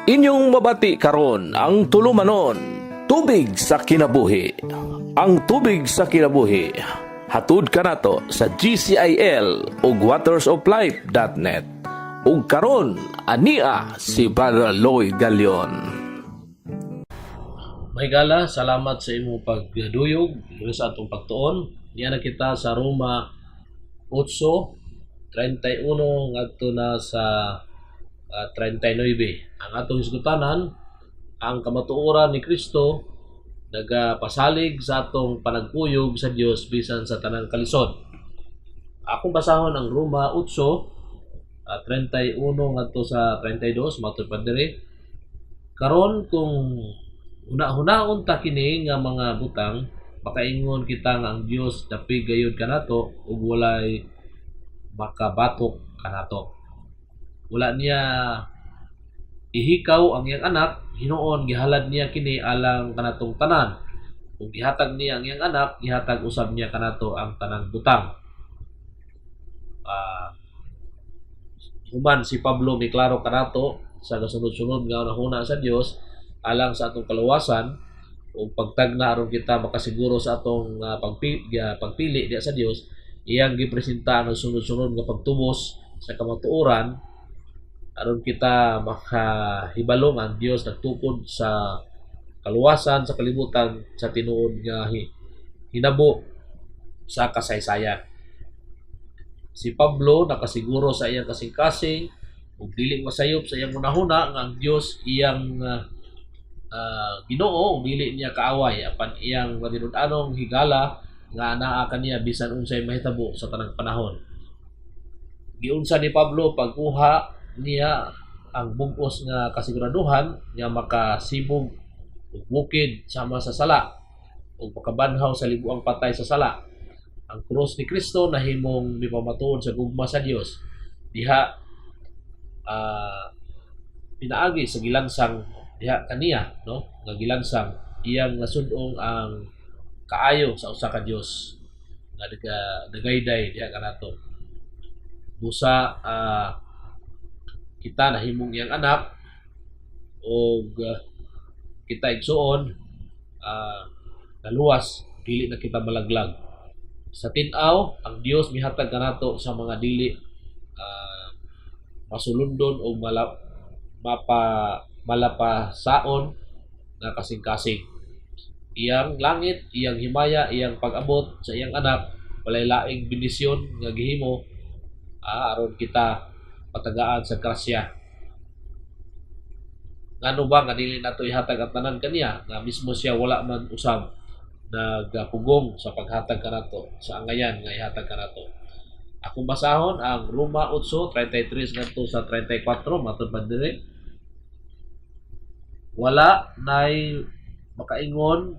Inyong mabati karon ang tulumanon, Tubig sa Kinabuhi. Ang Tubig sa Kinabuhi hatud kanato sa GCIL ug watersoflife.net. Ug karon ania si Brother Lloyd Galion. Mahigala, salamat sa imong pagduyog sa atong pagtuon. Niya na kita sa Roma 8:31 ngadto na sa 39. Ang atong hisgutanan, ang kamatuoran ni Kristo nagapasalig sa atong panagkuyog sa Dios bisan sa tanang kalisod. Akong basahon ang Roma 8 31 ngadto sa 32, matud pa diri. Karon kung huna-hunaon ta kini nga mga butang, makaingon kita nga ang Dios dapig gayud kanato ug walay makabatok kanato. Wala niya ihikaw ang iyang anak, hinuon gihalad niya kini alang kanatong tanan. Ug gihatag niya ang iyang anak, gihatag usab niya kanato ang tanang butang. Human si Pablo miklaro kanato sa gasunod-sunod nga hunahuna sa Dios alang sa atong kaluwasan ug pagtagna aron kita makasiguro sa atong pagpili diha sa Dios. Iyang gipresenta ang sunod-sunod nga pagtubos sa kamatuoran aron kita makahibalo nga ang Dios nagtukod sa kaluwasan sa kalibutan sa tinuod nga hinabo sa kasaysayan. Si Pablo nakasiguro sa iyang kasing-kasing ug dili masayop sa iyang hunahuna nga ang Dios iyang Ginoo ug dili niya kaaway, apan iyang matinud-anong higala nga anaa kaniya bisan unsay mahitabo sa tanang panahon. Giunsa ni Pablo pagkuha niya ang bug-os nga kasiguraduhan nga makasibog ug bukid sama sa sala ug makabanhaw sa libuang patay sa sala. Ang krus ni Kristo nahimong mipamatuod sa gugma sa Dios diha pinaagi sa gilansang diha kaniya, no, nga gilansang iyang nasud-ong ang kaayo sa usa ka Dios nga nagayday diha kanato. Busa kita nahimong iyang anak og kita igsuon naluwas, dili na kita malaglag. Sa tin-aw, ang Dios mihatag kanato sa mga dili masulundon o mapa malapasaon nga kasing-kasing. Iyang langit, iyang himaya, iyang pag-abot sa iyang anak, walay laing bendisyon nga gihimo aron kita patagaan sa grasya. Ngano ba nga dili nato ihatag ang tanan kaniya nga mismo siya wala man usab nagapugong sa paghatag kanato sa angayan nga ihatag kanato? Akong basahon ang Roma 8:33 ngadto sa 34, matud pa diri. Wala nay makaingon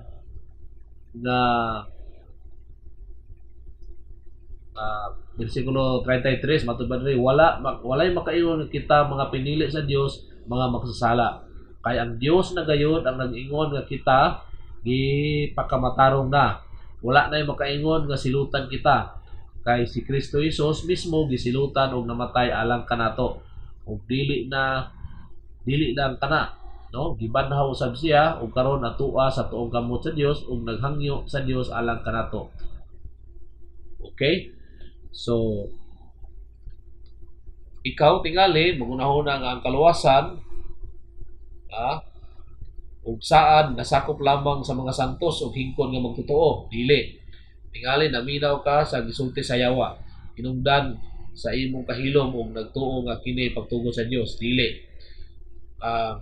nga bersikulo 33, matud pa diri, walay makaingon nga kita mga pinili sa Dios mga makasasala. Kay ang Dios na gayud ang nag-ingon nga kita gipakamatarong na. Wala nay makaingon nga silutan kita. Kay si Kristo Jesus mismo gisilutan og namatay alang kanato. Ug dili na ang kana, no, gibanhaw usab siya ug karon atua sa tuong kamot sa Dios ug naghangyo sa Dios alang kanato. Okay? So ikaw tingali magunahuna nga ang kaluwasan ug saad nasakop lamang sa mga santos ug hingkon nga magtotoo. Dili. Tingali naminaw ka sa gisulti sa yawa. Hinungdan sa imong kahilom ug nagtuo nga kini pagtugon sa Dios. Dili.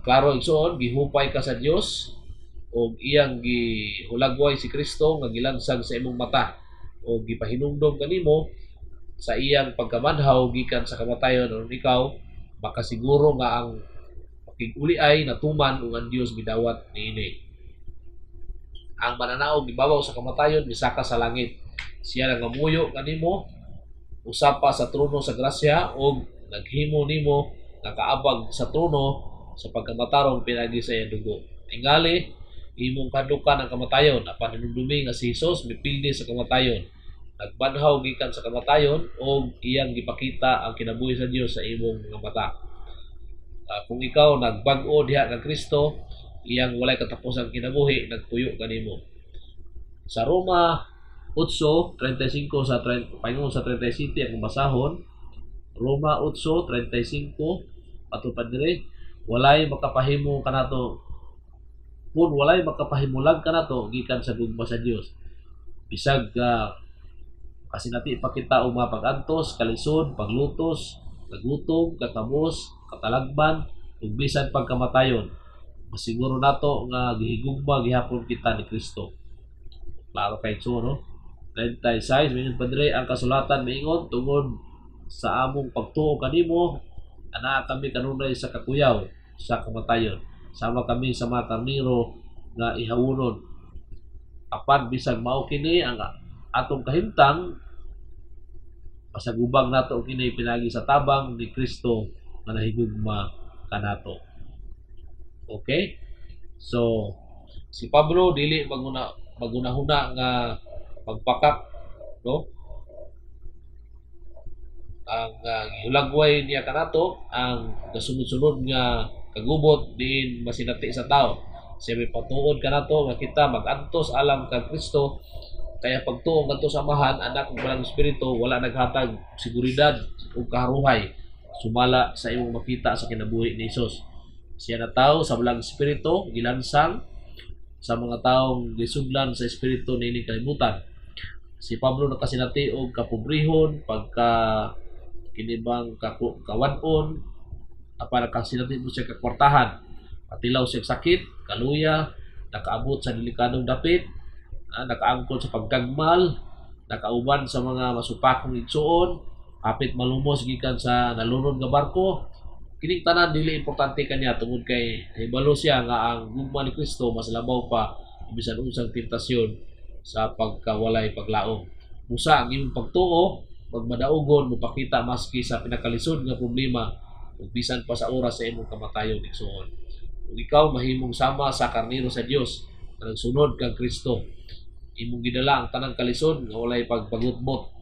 Klaro igsoon, gihupay ka sa Dios ug iyang gihulagway si Kristo nga gilansag sa imong mata ug gipahinumdom kanimo sa iyang pagkamanhaw gikan sa kamatayon aron ikaw makasiguro nga ang pakig-uli ay natuman ug ang Dios midawat niini. Ang mananaog gibabaw sa kamatayon misaka sa langit. Siya nangamuyo kanimo usa pa sa trono sa grasya ug naghimo nimo nga kaabag sa trono sa pagkamatarong pinagi sa iyang dugo. Tingali imong kadukan ang kamatayon, apan hinumdumi nga si Jesus mipildi sa kamatayon. Nagbanhaw gikan sa kamatayon ug iyang gipakita ang kinabuhi sa Dios sa imong mga mata. Kung ikaw nagbag-o diha kang Kristo, iyang walay katapusang kinabuhi nagpuyo kanimo. Sa Roma 8:35 sa 30, paingon sa 37 akong basahon. Roma 8:35 ato pa dire, walay makapahimo kanato kun walay makapahimulag kanato gikan sa gugma sa Dios, bisag kasinati pa kita og mga pag-antos, kalisod, paglutos, kagutom, kakabos, katalagman ug bisan pagkamatayon, masiguro nato nga gihigugma gihapon kita ni Kristo. Klaro kay so, no? 36 mingon pa dire ang kasulatan, miingon, tungod sa among pagtuo kanimo, anaa kami kanunay sa kakuyaw sa kamatayon, sama kami sa mga karniro nga ihawunon. Apan bisag mao kini ang atong kahimtang, pasagubang nato kini pinagi sa tabang ni Kristo nga nahigugma kanato. Okay, so si Pablo dili maguna magunahuna nga pagpakak, no? Ang gihulagway niya kanato ang kasunod-sunod nga kagubot diin masinati sa tao. Siya may patuod kanato nga kita magantos alang kang Kristo, kaya pagtuo ngadto sa Amahan, Anak ug Balaang Espiritu wala naghatag seguridad ug kaharuhay sumala sa imong makita sa kinabuhi ni Hesus. Siya natawo sa Balaang Espiritu, gilansang sa mga taong gisudlan sa espiritu niining kalibutan. Si Pablo nakasinati og kapobrehon, pagka kinibang kawan-on, apan nakasinati mo siya kakwartahan. Patilaw siya sakit, kaluya, nakaabot sa delikadong dapit, nakaangkon sa pagkagmal, nakauban sa mga masupakong igsuon, hapit malumos gikan sa nalunod nga barko. Kining tanan dili importante kanya tungod kay nahibalo siya nga ang gugma ni Kristo mas labaw pa bisan unsang tentasyon sa pagkawalay paglaom. Busa ang imong pagtuo magmadaugon, mopakita maski sa pinakalisod nga problema ug bisan pa sa oras sa imong kamatayon, igsuon. Ug ikaw mahimong sama sa karniro sa Dios nga nagsunod kang Kristo. Imong gidala ang tanang kalisod nga walay pagpagutbot.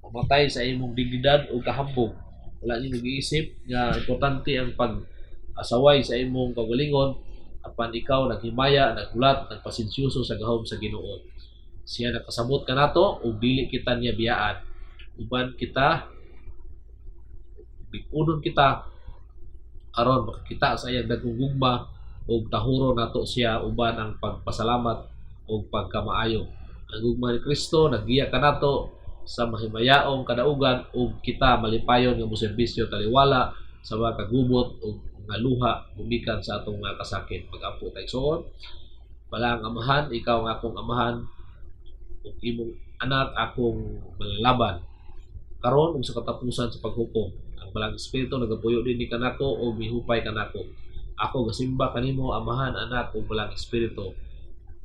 Mamatay sa imong dignidad ug kahambog. Wala nimo giisip nga importante ang pag-asaway sa imong kaugalingon, apan ikaw naghimaya, naghulat, nagpasensyoso sa gahom sa Ginoo. Siya nakasabot kanato ug dili kita niya biyaan. Uban kita, big-unon kita aron makakita sa iyang dagkong gugma ug tahuro nato siya uban ang pagpasalamat ug pagkamaayo. Ang gugma ni Kristo naggiya kanato sa mahimayaong kadaugan ug kita malipayon nga moserbisyo taliwala sa mga kagubot ug mga luha gumikan sa atong mga kasakit. Mag-ampo ta, igsoon. Balaang Amahan, ikaw ang akong amahan ug imong anak akong malalaban. Karon ug sa katapusan sa paghukom, ang Balaang Espiritu nagapuyo dinhi kanako ug mihupay kanako. Ako gasimba kanimo, Amahan, Anak ug Balaang Espiritu,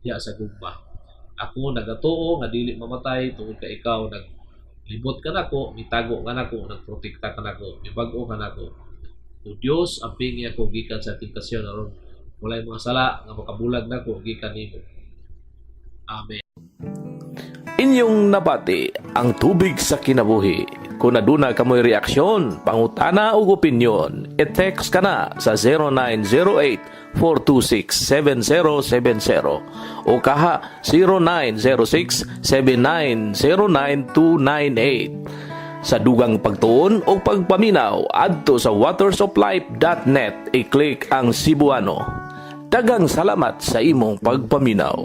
diha sa gugma. Ako nagatuo nga dili mamatay tungod kay ikaw naglibot kanako, mitago kanako, nagprotekta kanako, mibag-o kanako. O Dios, ampingi ako gikan sa tentasyon aron walay mga sala nga makabulag nako gikan nimo. Amen. Inyong nabati ang Tubig sa Kinabuhi. Kung aduna kamoy reaksyon, pangutana ug opinyon, i-text ka na sa 0908-426-7070 o kaha 0906-7909298. Sa dugang pagtuon o pagpaminaw, adto sa watersoflife.net, i-click ang Cebuano. Daghang salamat sa imong pagpaminaw.